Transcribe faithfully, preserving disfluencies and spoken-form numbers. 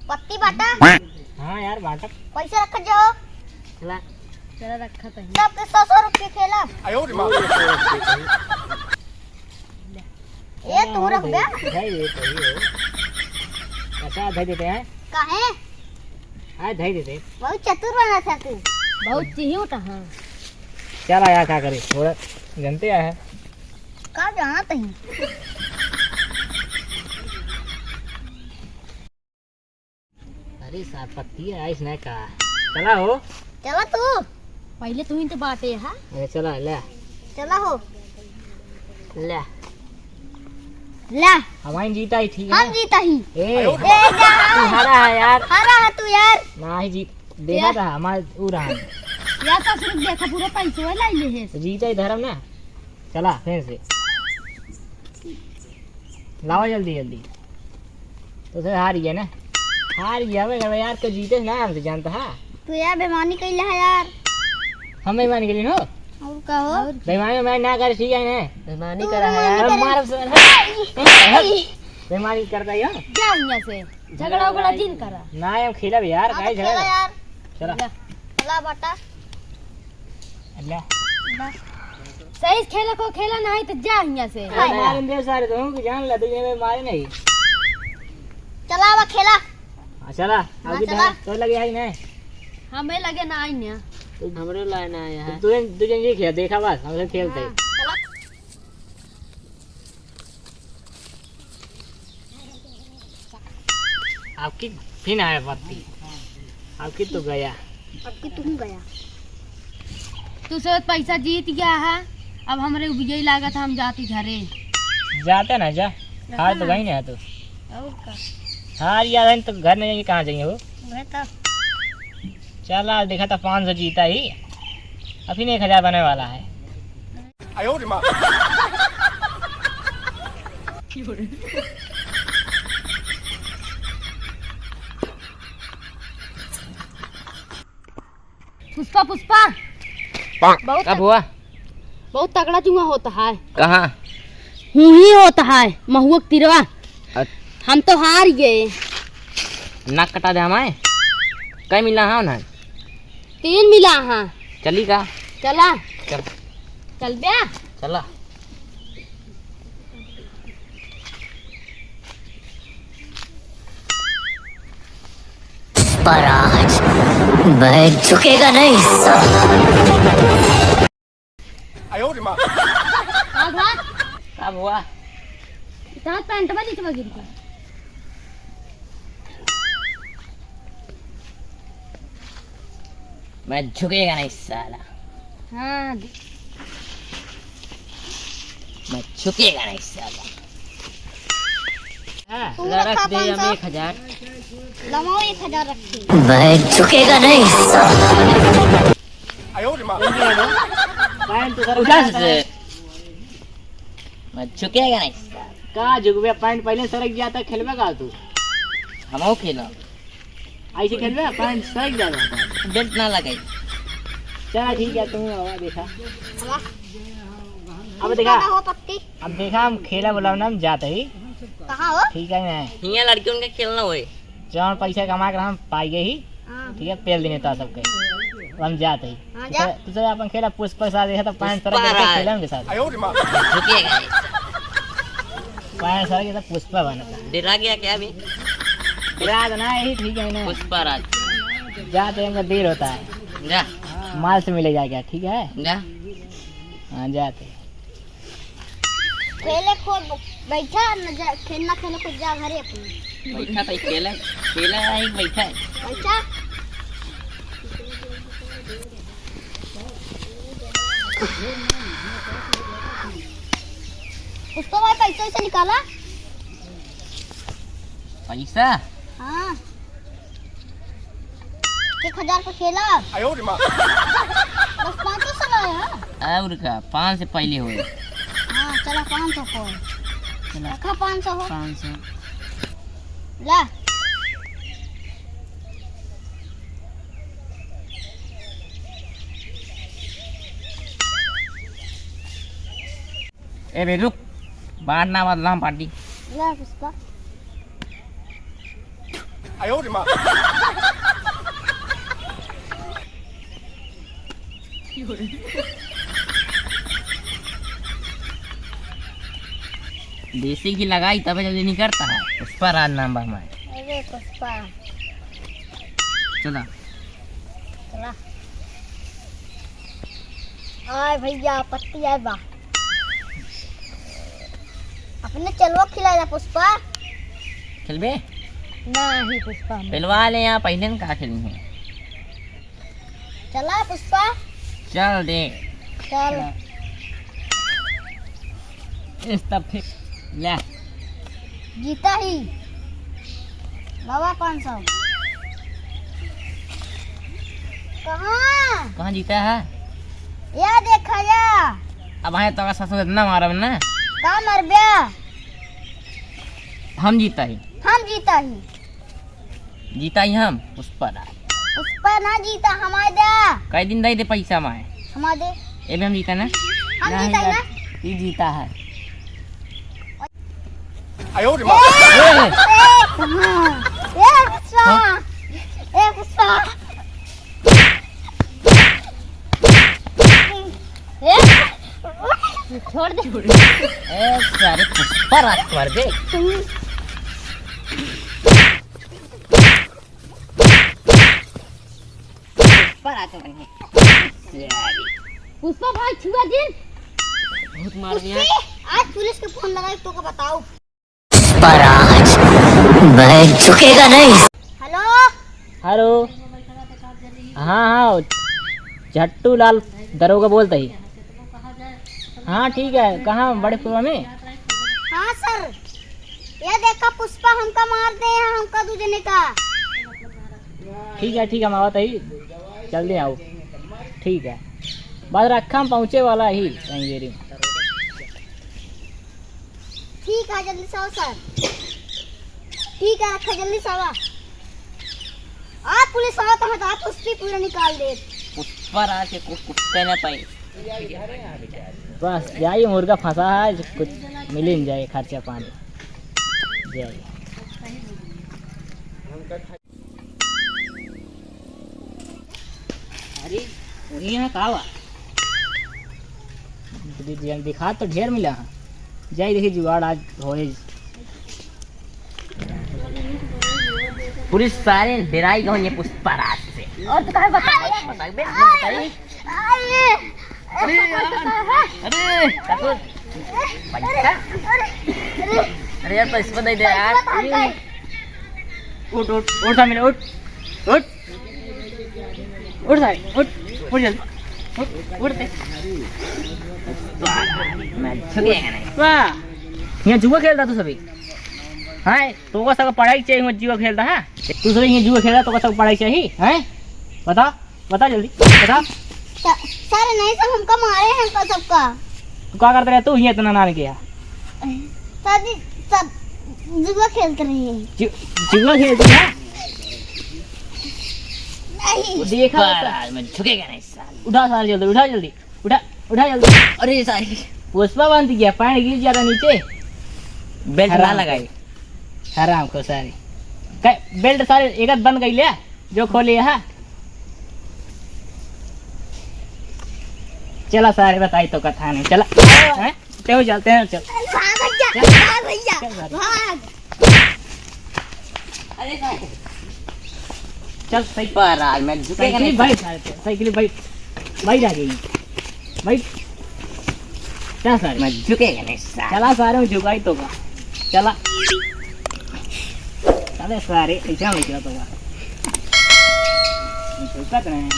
पत्ती बाटा। हाँ यार, बाटा। पैसा रखा जाओ। चला। चला, रखा तो है। सबके सौ सौ रुपये खेला। ए, तू रख बे। धई दे, सही हो। अच्छा, धई देते हैं। काहे? हाँ, धई देते। बहुत चतुर बना था तू। बहुत चिहियों था, हाँ। चला यार, का करे, थोड़ा जनते आया है। का जानत ही? अरे सार, पत्ती आइस ना का? चला हो। चला तू। पहिले तू ही तो बाटे हा। अरे चला, ले। चला हो। ले। ले। हमारी जीता ही ठीक है हम ना? जीता ही। ए, ए, जा। तू हारा है यार। हारा है तू यार। नाही जीत, देखा या। था हमार ऊ रहा। या ससुर देखा, पूरा पैसो लाई ले है। तो जीता ही धर्म ना। चला, फिर से। लावा जल्दी, जल्दी। तो सर हार गया ना? हार गया बे, यार, तो जीते ना हमसे जानता है। तू यार बेईमानी कैले है यार। हम बेईमानी कैले हो? और का हो? बेईमानी, बेईमानी ना करे, ठीक है ना? बेईमानी तू करा है बेईमानी यार। करे। मार सर। बेईमानी करता ही हो? जा यहाँ से। झगड़ा उगड़ा जिन करा। ना, हम खेलब यार, आप काहे खेला झगड़ा? यार। चला। ले। चला बाटा। ले। ले। सही से खेला को खेला, नाही तो जा हियां से। अरे मारे दे सारे, तुम की जान ला, तुझे मैं मारे नहीं। चला अब खेला। हाँ, चला। हाँ, अभी चला। तो, तो लगे आई ना। हमें लगे ना आई ना। तो हमरे लाए ना आया है। तू, तू, तू ये खेल, देखा बस, हम लोग खेलते हैं। हाँ, चला। आपकी फिर आया पत्ती, आपकी तो गया। आपकी तुम गया। तू सब पैसा जीत गया है, अब हमरे को विजयी लागत है, हम जाती घरे। जाते ना जा, रखा हार तो ना। गई ना तू। और का? हार गया है तो घर में जाइए, कहाँ जाइए हो? वह तो। चला, देखा था पाँच सौ जीता ही, अभी एक हजार बने वाला है। पुष्पा, पुष्पा। बहुत का तग-, हुआ? बहुत तगड़ा जुआ होता है। कहाँ? हुई होता है, महुआ के तिरवा। अच्छा। हम तो हार गए। नाक कटा दे हमारे। कै मिला है उन्हें? तीन मिला हाँ। चली का? चला। चल। चल बे। चला। पुष्पराज, मैं झुकेगा नहीं साला। आयो रे माँ। का भा? का भा? इतना पैंट में नीचे गिर गया। मैं झुकेगा नहीं साला। हाँ, दे। मैं झुकेगा नहीं साला। हाँ, तू ला रख रखा दे हम पाँच सौ। एक हजार। लमाओ एक हजार रखी। मैं झुकेगा नहीं साला। पैंट तो सर उठा से। मैं झुकेगा नहीं। का झुकबे? पैंट पहले सरक जाता, खेलबे का तू? हमहू खेलब। ऐसे खेलबे, पैंट सरक जाता। बेल्ट ना लगाई। चला ठीक है, तुम आवा देखा। अब देखा। हो पत्ती। अब देखा, हम खेला बोला ना, हम जाते ही। कहाँ हो? ठीक है ना? हियाँ लड़कियों के खेलना होए। जौन पैसा कमा के हम पाई गए ही। हाँ। ठीक है, पेल देने तो सबके। हम जाते ही। हाँ, तू जा। तो, तू तो अपन खेला पुष्पा के साथ, देखा तो पाँच तरह के पुष्पा खेला उनके साथ। आयो रे माँ। झुकेगा नहीं। पाँच तरह के तो पुष्पा बना था। डरा गया क्या अभी? डरा तो ना, यही ठीक है ना। पुष्पा राज। जाते हैं, हमको देर होता है। जा। माल से मिले जाएगा, ठीक है? जा। हाँ, जाते। खेले कूद, बैठा न जा, खेलना खेले कूद जा घरे अपने। बैठा तो खेले, खेले है, बैठा है। बैठा। उसको भाई पैसा वैसा निकाला। पैसा? हाँ। एक हजार का खेला। आयो रे माँ। बस पाँच सौ लाया है। और का, पाँच सौ पहले हुए। हाँ, चला पाँच सौ को। चला। रखा पाँच सौ हो। पाँच सौ। ला। ए बे रुक, बांट ना बदला हम पार्टी। ला पुष्पा। आयो रे माँ। देसी घी लगाई तबे जल्दी निकरता है। पुष्पा राज नाम बा हमारे। अरे पुष्पा। चला। चला। आय भैया, पत्ती आय बा। अपने चलवा खिला जा पुष्पा। खेलबे? नाही पुष्पा, हम पेलवा ले यहाँ, पहिले न का खेली है। चला पुष्पा। चल दे। चल। इस तब फिर ले। जीता ही। बाबा पाँच सौ। कहाँ? कहाँ जीता है? या देखा या। अब आए तो ससुर इतना मारब ना। का मरब्या? हम जीता ही। हम जीता ही। जीता ही हम, पुष्पा ना। पुष्पा ना जीता, हमारे दे। कई दिन दे दे पैसा हमारे। हमारे दे। ए भी हम जीता ना? हम नहीं जीता ही यार, ना? ये जीता है। आयो रे माँ। ए, ए, ए, पुष्पा। हाँ? ए, पुष्पा। ए, छोड़ दे। ए, सारे पुष्पा राज मार दे। पुष्पा राज मार दे। पुष्पा भाई छुआ दिन। बहुत मार दिया। पुष्पी, आज पुलिस के फोन लगाई तो का बताओ। पर आज मैं झुकेगा नहीं। हेलो। हेलो। हाँ, हाँ, झट्टू लाल दरोगा बोलता ही। हाँ, ठीक है, कहाँ बड़े पुरवा में? हाँ सर, ये देखा पुष्पा हमका मार दे, यहाँ हमका दू जने का। ठीक है, ठीक है, हम आवत ही, जल्दी आओ। ठीक है, बस रखा, हम पहुँचे वाला ही कहीं देरी में। ठीक है, जल्दी से आओ सर। ठीक है, रखा, जल्दी से आवा। आज पुलिस आवा तो हम तो आज पुष्पी पूरा निकाल दे। पुष्पा राज के कुछ कुत्ते ना पाए। बस जाई मुर्गा फंसा है, कुछ मिल ही जाए खर्चा पानी। जाई। अरे, वही यहाँ का बा? दि-, दि-, दिखा तो ढेर मिला है। जाई देखी जुगाड़ आज होए। पुलिस सारे डेराई गए ये पुष्पा राज से। और तो काहे बताओ? बताइबे, बताइबे। अरे यार, अरे ठाकुर, पैसा? अरे यार, पैसा दे दे यार। उठ, उठ, उठ सामने, उठ, उठ, उठ सारे, उठ, उठ जल्दी, उठ, उठ दे। मैं झुकेगा नहीं। वाह, यहाँ जुआ खेलता तू सभी, हाँ? तोका सबका पढ़ाई चाहिए, मैं जुआ खेलता, हाँ? तू सभी यहाँ जुआ खेलता, तोका सबका पढ़ाई चाहिए, हैं? बता। बता जल्दी, बता। स-, सर, नहीं, सब हमका मारे हैं, हमका सबका। तू का करत रहे तू हियाँ इतना नान किया? सर जी, सब जुआ खेलत रहे हैं। जु-, जुआ खेलत रहे हैं? नहीं। देखा पुष्पा राज, मैं झुकेगा नहीं साला। उठा साला जल्दी, उठा जल्दी, उठा, उठा जल्दी। अरे सारी। पुष्पा बंद किया, पैंट गिर जाता नीचे। बेल्ट ना हराम लगाई। हराम को सारी। कै-, बेल्ट सारे एक आध बंद कइले, जो खोले हा। चला सारे बताई तो कथा नहीं, चला। हैं? चल चलते हैं, चल। भाग भैया, चल। भाग भैया, चल सारे। भाग। अरे सारे। चल सही। पर आज मैं झुकेगा साइकिल नहीं। बैठ सारे, साइकिल बैठ। बैठ आ गई। बैठ। चल सारे। मैं झुकेगा नहीं सारे। चला सारे, मैं झुकाई तो का। चला। चले सारे, ऐसे हम निकला तो का। झुकत नहीं।